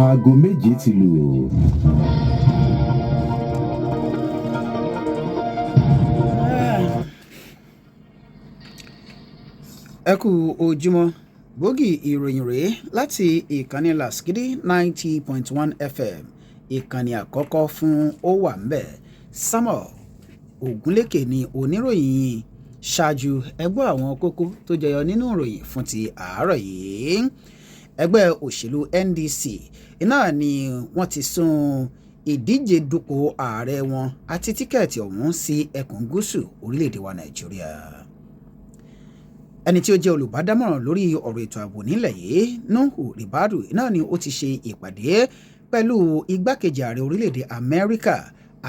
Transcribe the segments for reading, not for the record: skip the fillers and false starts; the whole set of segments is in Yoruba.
Aago 7 ti lù. Ẹ kú ojúmọ́. Gbòógì ìròyìn rèé láti ìkànnì Lasgidi 90.1 FM, ìkànnì àkọ́kọ́ fún ó wà ńbẹ̀. Samuel Ogunlékè ni oníròyìn. Ṣáájú, ẹ gbọ́ àwọn kókó tó jẹyọ nínú ìròyìn fún ti àárọ̀ yìí. Ẹgbẹ́ òṣèlú NDC iná ni wọ́n ti sún ìdíje dupò ààrẹ wọn àti tíkẹ́ẹ̀tì ọ̀hún sí ẹkùn gúúsù orílẹ̀-èdè wa Nàìjíríà. Ẹni tí ó jẹ́ olùbádámọ̀ràn lórí ọ̀rọ̀ ètò ààbò nílẹ̀ yìí, Nuhu Ribadu, náà ni ó ti ṣe ìpàdé pẹ̀lú igbákejì ààrẹ orílẹ̀-èdè Amẹ́ríkà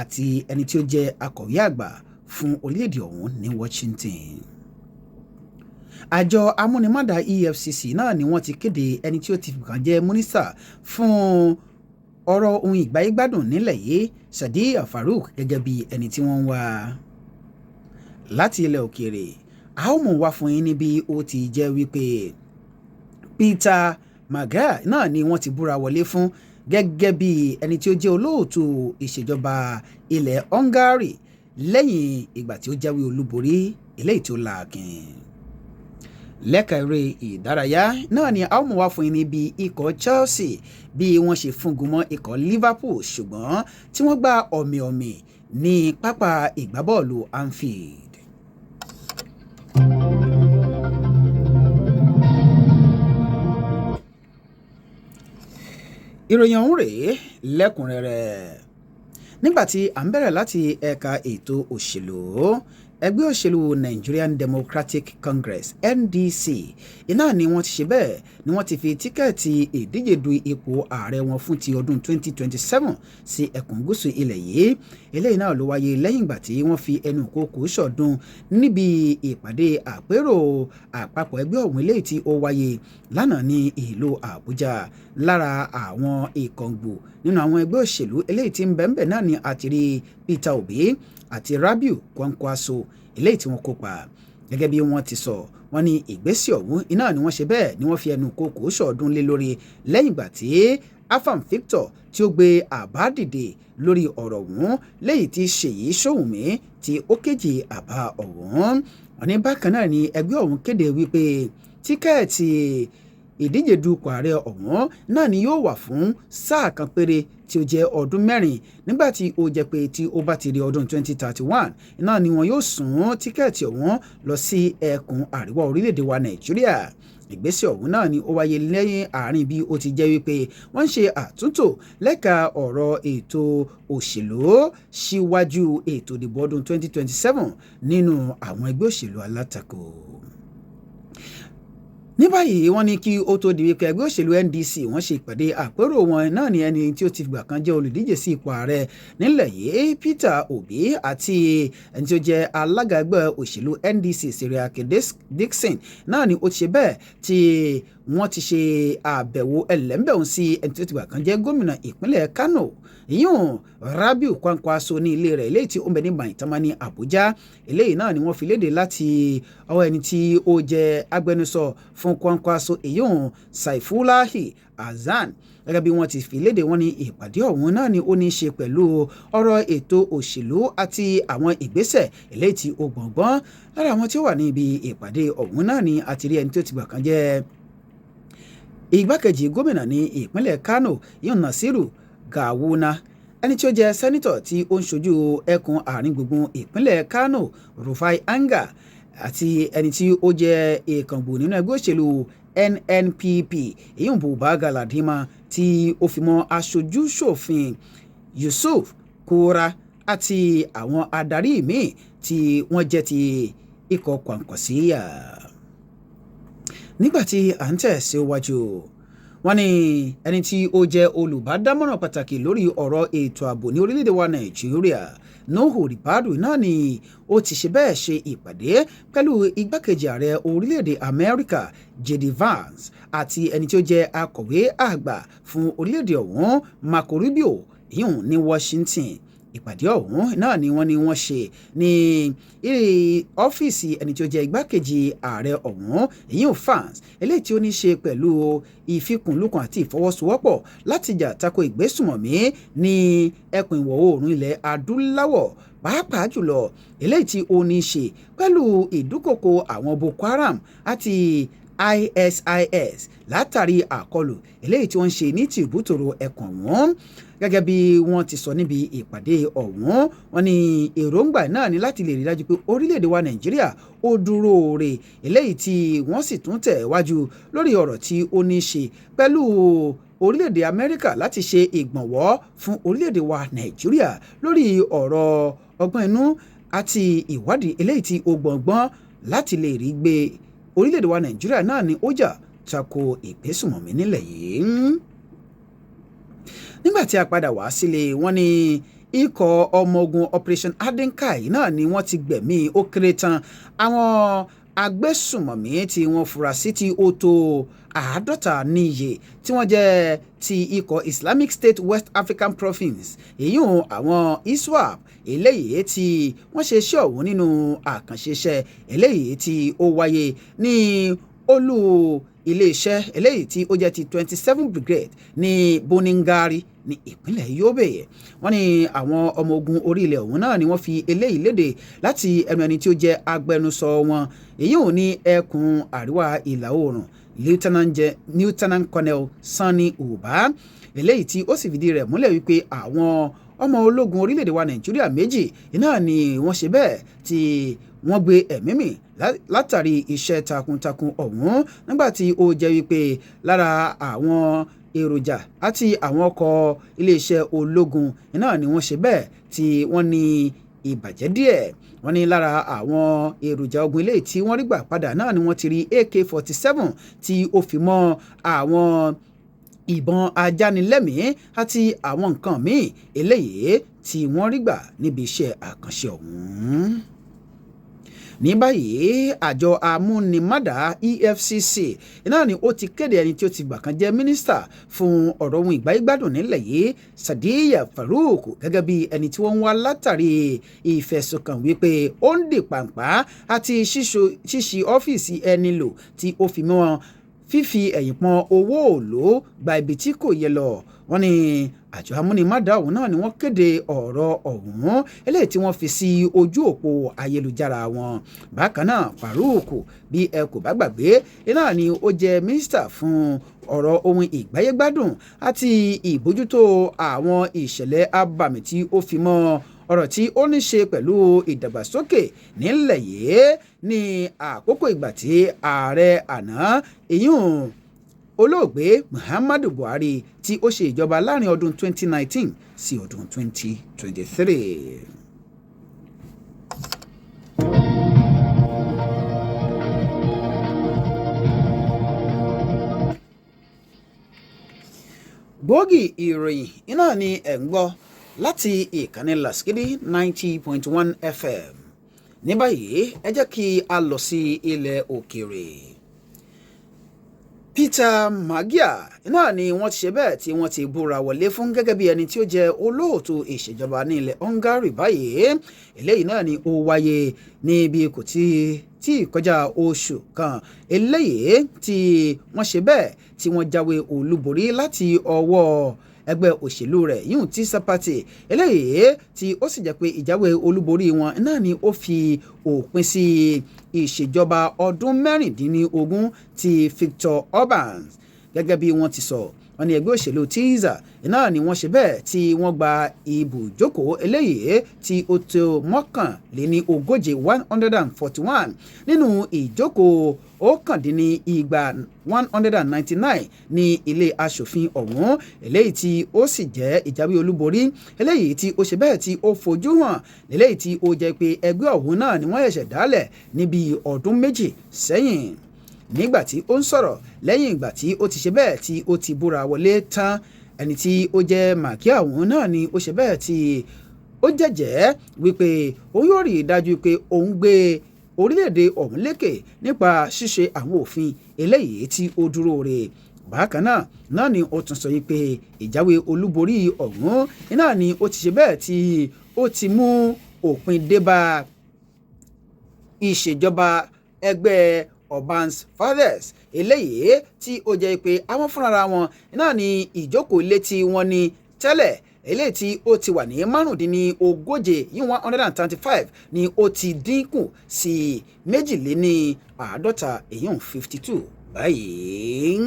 àti ẹni tí ó jẹ́ akọ̀wé àgbà fún orílẹ̀-èdè ọ̀hún ní Washington. Àjọ amúnimọ́dà EFCC náà ni wọ́n ti kéde ẹni tí ó ti fìkan jẹ́ mínísítà fún ọ̀rọ̀ ohun ìgbáyégbádùn nílẹ̀ yìí, Sadiya Farouk, gẹ́gẹ́ bí ẹni tí wọ́n ń wá. Láti ilẹ̀ òkèèrè, a ó mú wá fún yín níbi ó ti jẹ́ wípé Peter Magyar náà ni wọ́n ti búra wọlé fún gẹ́gẹ́ bí ẹni tí ó jẹ́ olóòtú ìṣèjọba ilẹ̀ Hungary lẹ́yìn ìgbà tí ó jáwé olúborí eléyìí tí ó làákìn. Lẹ́ka eré ìdárayá náà ni a ó mú wá fún yín níbi ikọ̀ Chelsea bí wọ́n ṣe fúngun mọ́ ikọ̀ Liverpool, ṣùgbọ́n tí wọ́n gba ọ̀mìọ̀mì ní pápá ìgbábọ́ọ̀lù Anfield. Ìròyìn ọ̀hún rèé lẹ́kùnrẹ́rẹ́. Nígbà tí à ń bẹ̀rẹ̀ láti ẹ̀ka ètò òṣèlú, ẹgbẹ́ òṣèlú Nigerian Democratic Congress, NDC, iná ni wọ́n ti ṣe bẹ́ẹ̀ ni wọ́n ti fi tíkẹ́ẹ̀tì ìdíje du ipò ààrẹ wọn fún ti ọdún 2027 sí ẹkùn gúúsù ilẹ̀ yìí. Eléyìí náà ló wáyé lẹ́yìn ìgbà tí wọ́n fi ẹnu kókó sọ̀dún níbi ìpàdé àpérò àpapọ̀ ẹgbẹ́ ọ̀hún eléyìí tí ó wáyé lánàá ní ìlú Àbújá. Lára àwọn ìkàngbò nínú àwọn ẹgbẹ́ òṣèlú eléyìí tí ń bẹ ńbẹ̀ náà ni àtìrí Peter Obi àti Rabiu Kwankwaso eléyìí tí wọ́n kópa. Gẹ́gẹ́ bí wọ́n ti sọ, wọ́n ní ìgbésẹ̀ ọ̀hún iná ni wọ́n ṣe bẹ́ẹ̀ ni wọ́n fi ẹnu kókó sọ̀ọ́dún lé lórí lẹ́yìn ìgbà tí Afam Victor tí ó gbé àbá dìde lórí ọ̀rọ̀ ọ̀hún, léyìí tí Ṣèyí Ṣóhùnmí tí ó kéjì àbá ọ̀hún. Wọ́n ní bákan náà ni ẹgbẹ́ ọ̀hún kéde wípé tíkẹ́ẹ̀tì ìdíje dupò ààrẹ ọ̀hún náà ni yóò wà fún sáà kan péré tí ó jẹ́ ọdún 4, nígbà tí ó jẹ́ pé tí ó bá ti di ọdún 2031 náà ni wọn yóò sún tíkẹ́ẹ̀tì ọ̀hún lọ sí ẹkùn àríwá orílẹ̀-èdè wa Nàìjíríà. Ìgbésẹ̀ ọ̀hún náà ni ó wáyé lẹ́yìn àárín bí ó ti jẹ́ wípé wọ́n ń ṣe àtúntò lẹ́ka ọ̀rọ̀ ètò òṣèlú síwájú ètò ìdìbò ọdún 2027 nínú àwọn ẹgbẹ́ òṣèlú alátakò. Ní báyìí, wọ́n ní kí ó tó di wípé ẹgbẹ́ òṣèlú NDC wọ́n ṣe ìpàdé àpérò wọn náà ni ẹni tí ó ti fìgbà kan jẹ́ olùdíje sí ipò ààrẹ nílẹ̀ yìí, Peter Obi, àti ẹni tí ó jẹ́ alága ẹgbẹ́ òṣèlú NDC, Seriake Dickson, náà ni ó ti ṣe bẹ́ẹ̀ tí wọ́n ti ṣe àbẹ̀wò ẹlẹ́ńbẹ̀hún sí ẹni tí ó ti gbà kan jẹ́ gómìnà ìpínlẹ̀ Kano, ìyún Rabiu Kwankwaso, ní ilé rẹ̀ eléyìí tí ó ń bẹ ní Maitama ní Àbújá. Eléyìí náà ni wọ́n fi léde láti ọwọ́ ẹni tí ó jẹ́ agbẹnusọ fún Kwankwaso, ìyún Saifulahi Hasan. Gẹ́gẹ́ bí wọ́n ti fi léde, wọ́n ní ìpàdé ọ̀hún náà ni ó ní í ṣe pẹ̀lú ọ̀rọ̀ ètò òṣèlú àti àwọn ìgbésẹ̀ eléyìí tí ó gbọ̀ngbọ́n. Lára àwọn tí ó wà ní ibi ìpàdé ọ̀hún náà ni àti rí ẹni tí ó ti gbà kan jẹ́ igbákejì gómìnà ní ìpínlẹ̀ Kano, ìyún Nasiru Gawuna, ẹni tí ó jẹ́ sẹ́nítọ̀ tí ó ń ṣojú ẹkùn àárín gbùngbùn ìpínlẹ̀ Kano, Rufai Anga, àti ẹni tí ó jẹ́ ìkàngbò nínú ẹgbẹ́ òṣèlú NNPP, ìyún Buba Galadima, tí ó fi mọ́ aṣojú ṣòfin Yusuf Kura àti àwọn adarí míì tí wọ́n jẹ́ ti ikọ̀ Kwankwasiyya. Nígbà tí à ń tẹ̀síwájú, wọ́n ní ẹni tí ó jẹ́ olùbádámọ̀ràn pàtàkì lórí ọ̀rọ̀ ètò ààbò ní orílẹ̀-èdè wa Nàìjíríà, Nuhu Ribadu, náà ni ó ti ṣe bẹ́ẹ̀ ṣe ìpàdé pẹ̀lú igbákejì ààrẹ orílẹ̀-èdè Amẹ́ríkà, J.D. Vance, àti ẹni tí ó jẹ́ akọ̀wé àgbà fún orílẹ̀-èdè ọ̀hún, Marco Rubio, ìyún ní Washington. Ìpàdé ọ̀hún náà ni wọ́n ní wọ́n ṣe ní ọ́fíìsì ẹni tí ó jẹ́ igbákejì ààrẹ ọ̀hún, èyí ò Vance, eléyìí tí ó ní ṣe pẹ̀lú ìfikùnlukùn àti ìfọwọ́sowọ́pọ̀ láti jà tako ìgbésùmọ̀mí ní ẹkùn ìwọ̀ oòrùn ilẹ̀ Adúláwọ̀, pàápàá jùlọ eléyìí tí ó ní ṣe pẹ̀lú ìdúkòkò àwọn Boko Haram àti ISIS látàrí àkọlù eléyìí tí wọ́n ń ṣe ní tìbútòrò ẹkùn ọ̀hún. Gẹ́gẹ́ bí wọ́n ti sọ níbi ìpàdé ọ̀hún, wọ́n ní èròǹgbà náà ní láti lè rí dájú pé orílẹ̀-èdè wa Nàìjíríà ó dúró re, eléyìí tí wọ́n sì tún tẹ̀ wájú lórí ọ̀rọ̀ tí ó ní ṣe pẹ̀lú orílẹ̀-èdè Amẹ́ríkà láti ṣe ìgbọ̀nwọ́ fún orílẹ̀-èdè wa Nàìjíríà lórí ọ̀rọ̀ ọgbọ́n inú àti ìwádìí eléyìí tí ó gbọ̀ngbọ́n láti lè rí gbé orílẹ̀-èdè wa Nàìjíríà náà ní ó jà tako ìgbésùmọ̀mí nílẹ̀ yìí. Nígbà tí a padà wá sílé, wọ́n ní ikọ̀ ọmọ ogun Operation Hadin Kai náà ni wọ́n ti gbẹ̀mí ó kéré tán àwọn agbésùmọ̀mí tí wọ́n fura sí tí ó tó 50 níye, tí wọ́n jẹ́ ti ikọ̀ Islamic State West African Province, èyí àwọn ISWAP, eléyìí tí wọ́n ṣe iṣẹ́ ọ̀hún nínú àkànṣe iṣẹ́ eléyìí tí ó wáyé ní olú iléeṣẹ́ eléyìí tí ó jẹ́ ti 27 Brigade ní Boningari ní ìpínlẹ̀ Yobe. Wọ́n ní àwọn ọmọ ogun orí ilẹ̀ ọ̀hún náà ni wọ́n fi eléyìí léde láti ẹnu ẹni tí ó jẹ́ agbẹnusọ wọn, èyí ò ní ẹkùn àríwá ìlà oòrùn, Lieutenant Colonel Sani Uba, eléyìí tí ó sì fìdí rẹ̀ múlẹ̀ wípé àwọn ọmọ ológun orílẹ̀-èdè wa Nàìjíríà 2 iná ni wọ́n ṣe bẹ́ẹ̀ tí wọ́n gbé ẹ̀mí mì látàrí iṣẹ́ takuntakun ọ̀hún, nígbà tí ó jẹ́ wípé lára àwọn èròjà àti àwọn ọkọ̀ iléeṣẹ́ ológun iná ni wọ́n ṣe bẹ́ẹ̀ tí wọ́n ní ìbàjẹ́ díẹ̀. Wọ́n ní lára àwọn èròjà ogun ilé tí wọ́n rí gbà padà náà ni wọ́n ti rí AK-47 tí ó fi mọ́ àwọn ìbọn ajánilẹ́mìí àti àwọn nǹkan míì eléyìí tí wọ́n rí gbà níbi iṣẹ́ àkànṣe ọ̀hún. Ní báyìí, àjọ amúnimádà EFCC náà ni ó ti kéde ẹni tí ó ti gbà kan jẹ́ mínísítà fún ọ̀rọ̀ ohun ìgbáyégbádùn nílẹ̀ yìí, Sadiya Farouk, gẹ́gẹ́ bí ẹni tí wọ́n ń wá látàrí ìfẹ̀sùnkàn wípé ó ń dì pàǹpá àti ṣíṣí ọ́fíìsì ẹni lò tí ó fi mọ́ fífi ẹ̀yìn pọn owó òòlò gba ibi tí kò yẹ lọ. Wọ́n ní àjọ amúnimádà ọ̀hún náà ni wọ́n kéde ọ̀rọ̀ ọ̀hún eléyìí tí wọ́n fi sí ojú òpó ayélujára wọn. Bákan náà, Farouk, bí ẹ kò bá gbàgbé, iná ni ó jẹ́ mínísítà fún ọ̀rọ̀ ohun ìgbáyégbádùn àti ìbójútó àwọn ìṣẹ̀lẹ̀ abàmì tí ó fi mọ́ ọ̀rọ̀ tí ó ní ṣe pẹ̀lú ìdàgbàsókè nílẹ̀ yìí ní àkókò ìgbà tí ààrẹ àná, ìyún olóògbé Muhammadu Buhari, tí ó ṣe ìjọba láàrin ọdún 2019 sí ọdún 2023. Gbòógì ìròyìn iná ni ẹ̀ ń gbọ́ láti ìkànnì Lasgidi 90.1 FM. Ní báyìí, ẹ jẹ́ kí a lọ sí ilẹ̀ òkèèrè. Peter Magyar náà ni wọ́n ti ṣe bẹ́ẹ̀ tí wọ́n ti búra wọlé fún gẹ́gẹ́ bí ẹni tí ó jẹ́ olóòtú ìṣèjọba ní ilẹ̀ Hungary báyìí. Eléyìí náà ni ó wáyé níbi kò tí tí kọjá oṣù kan eléyìí tí wọ́n ṣe bẹ́ẹ̀ tí wọ́n jáwé olúborí láti ọwọ́ ẹgbẹ́ òṣèlú rẹ̀ yíùn Tisza Party, eléyìí tí ó sì jẹ́ pé ìjáwé olúborí wọn náà ni ó fi òpin sí ìṣèjọba ọdún 16 ti Viktor Orban. Gẹ́gẹ́ bí wọ́n ti sọ, wọ́n ní ẹgbẹ́ òṣèlú Tisza náà ni wọ́n ṣe bẹ́ẹ̀ tí wọ́n gba ibùjókòó eléyìí tí ó tó 41, 141, nínú ìjókòó 219, 199, ní ilé aṣòfin ọ̀hún, eléyìí tí ó sì jẹ́ ìjáwé olúborí eléyìí tí ó ṣe bẹ́ẹ̀ tí ó fojú hàn, eléyìí tí ó jẹ́ pé ẹgbẹ́ ọ̀hún náà ni wọ́n ṣẹ̀ṣẹ̀ dálẹ̀ níbi ọdún 2 sẹ́yìn. Nígbà tí ó ń sọ̀rọ̀ lẹ́yìn ìgbà tí ó ti ṣe bẹ́ẹ̀ tí ó ti búra wọlé tán, ẹni tí ó jẹ́ Magyar ọ̀hún náà ni ó ṣe bẹ́ẹ̀ tí ó jẹ́jẹ́ wípé òun yóò rí i dájú pé òun gbé orílẹ̀-èdè ọ̀hún lékè nípa ṣíṣe àwọn òfin eléyìí tí ó dúró re. Bákan náà náà ni ó tún sọ yìí pé ìjáwé olúborí ọ̀hún náà ni ó ti ṣe bẹ́ẹ̀ tí ó ti mú òpin débá ìṣèjọba ẹgbẹ́ Urban's Fathers, eléyìí tí ó jẹ́ pé àwọn fúnra wọn náà ní ìjókòó létí wọn ní tẹ́lẹ̀, eléyìí tí ó ti wà ní 35 yìí, 135, ni ó ti dínkù sí 52, èyí ń 52 báyìí.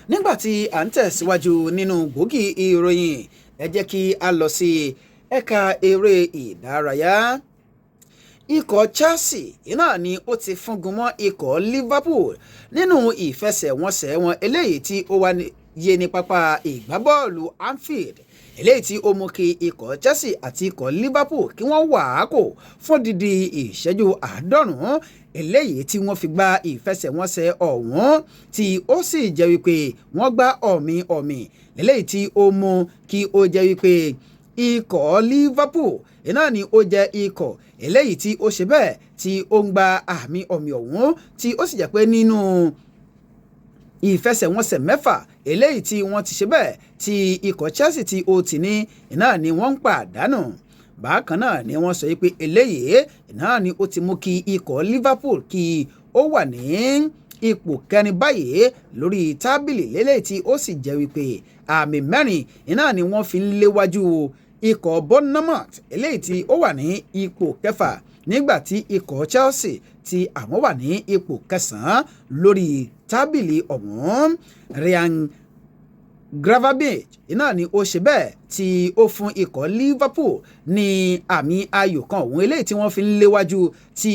Nígbà tí à ń tẹ̀síwájú nínú gbòógì ìròyìn, ẹ jẹ́ kí a lọ sí ẹ̀ka eré ìdárayá. Ikọ̀ Chelsea iná ni ó ti fúngun mọ́ ikọ̀ Liverpool nínú ìfẹsẹ̀wọnsẹ̀ wọn eléyìí tí ó wáyé ní pápá ìgbábọ́ọ̀lù Anfield, eléyìí tí ó mú kí ikọ̀ Chelsea àti ikọ̀ Liverpool kí wọ́n wà á kò fún dídí ìṣẹ́jú 90 eléyìí tí wọ́n fi gba ìfẹsẹ̀wọnsẹ̀ ọ̀hún, tí ó sì jẹ́ wípé wọ́n gbá ọ̀mì ọ̀mì, eléyìí tí ó mú kí ó jẹ́ wípé ikọ̀ Liverpool iná ni ó jẹ́ ikọ̀ eléyìí tí ó ṣe bẹ́ẹ̀ tí ó ń gba àmì ọ̀mì ọ̀hún, tí ó sì jẹ́ pé nínú ìfẹsẹ̀wọnsẹ̀ 6 eléyìí tí wọ́n ti ṣe bẹ́ẹ̀ tí ikọ̀ Chelsea tí ó ti ní iná ni wọ́n ń pàdánù. Bákan náà ni wọ́n sọ pé eléyìí náà ni ó ti mú kí ikọ̀ Liverpool kí ó wà ní ipò kẹrin báyìí lórí tábìlì lélẹ́yìí, tí ó sì jẹ́ wípé àmì 4 iná ni wọ́n fi ń léwájú ikọ̀ Bournemouth eléyìí tí ó wà ní ipò kẹfà, nígbà tí ikọ̀ Chelsea tí àwọn wà ní ipò kẹsàn-án lórí tábìlì ọ̀hún. Ryan Gravenberch iná ni ó ṣe bẹ́ẹ̀ tí ó fún ikọ̀ Liverpool ní àmì ayò kan òun eléyìí tí wọ́n fi ń léwájú, tí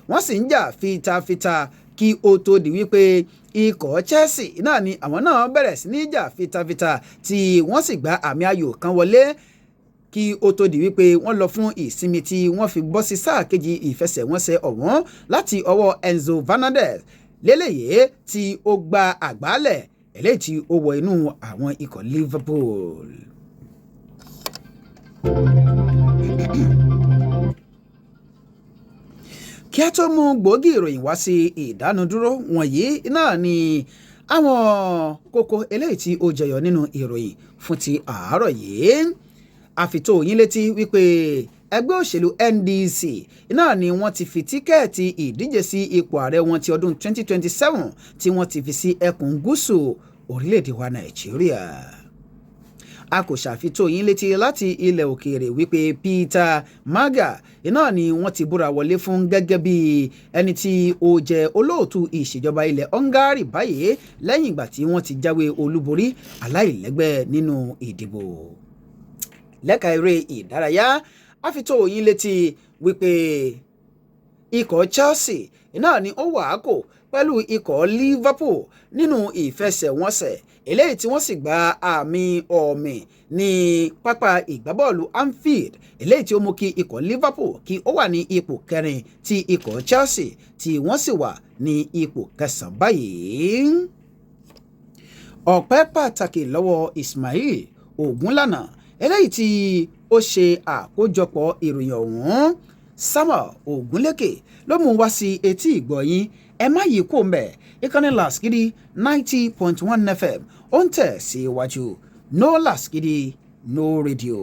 wọ́n sì ń jà fitafita, kí ó tó di wípé ikọ̀ Chelsea náà ni àwọn náà bẹ̀rẹ̀ sí ní jà fitafita, tí wọ́n sì gba àmì ayò kan wọlé, kí ó tó di wípé wọ́n lọ fún ìsinmi, tí wọ́n fi bọ́ sí sáà kejì ìfẹsẹ̀wọnsẹ̀ ọ̀hún láti ọwọ́ Enzo Fernandez lélẹ́yìí tí ó gba àgbálẹ̀ eléyìí tí ó wọ inú àwọn ikọ̀ Liverpool. Kí a tó mú gbòógì ìròyìn wá sí ìdánudúró, wọ̀nyí náà ni àwọn kókó eléyìí tí ó jẹyọ nínú ìròyìn fún ti àárọ̀ yìí. Àfitó yín létí wípé ẹgbẹ́ òṣèlú NDC náà ni wọ́n ti fi tíkẹ́ẹ̀tì ìdíje sí ipò ààrẹ wọn ti ọdún 2027 tí wọ́n ti fi sí ẹkùn gúúsù orílẹ̀-èdè wa Nàìjíríà. A kò ṣàfitó yín létí láti ilẹ̀ òkèèrè wípé Peter Magyar iná ni wọ́n ti búra wọlé fún gẹ́gẹ́ bí ẹni tí ó jẹ́ olóòtú ìṣèjọba ilẹ̀ Hungary báyìí, lẹ́yìn ìgbà tí wọ́n ti jáwé olúborí aláìlẹ́gbẹ́ nínú ìdìbò. Lẹ́ka eré ìdárayá, a fi tó yín létí wípé ikọ̀ Chelsea náà ni ó wà á kò pẹ̀lú ikọ̀ Liverpool nínú ìfẹsẹ̀wọnsẹ̀ eléyìí tí wọ́n sì gba àmì ọ̀mì ní pápá ìgbábọ́ọ̀lù Anfield, eléyìí tí ó mú kí ikọ̀ Liverpool kí ó wà ní ipò kẹrin, tí ikọ̀ Chelsea tí wọ́n sì wà ní ipò kẹsàn-án báyìí. Ọpẹ́ pàtàkì lọ́wọ́ Ismail Ogunlana eléyìí tí ó ṣe àkójọpọ̀ ìròyìn ọ̀hún. Samuel Ogunlékè ló mú wá sí etí ìgbọ̀yìn. Ẹ má yí kó mbẹ̀, ìkànnì Lasgidi 90.1 FM ó ń tẹ̀ síwájú. No Lasgidi, no radio.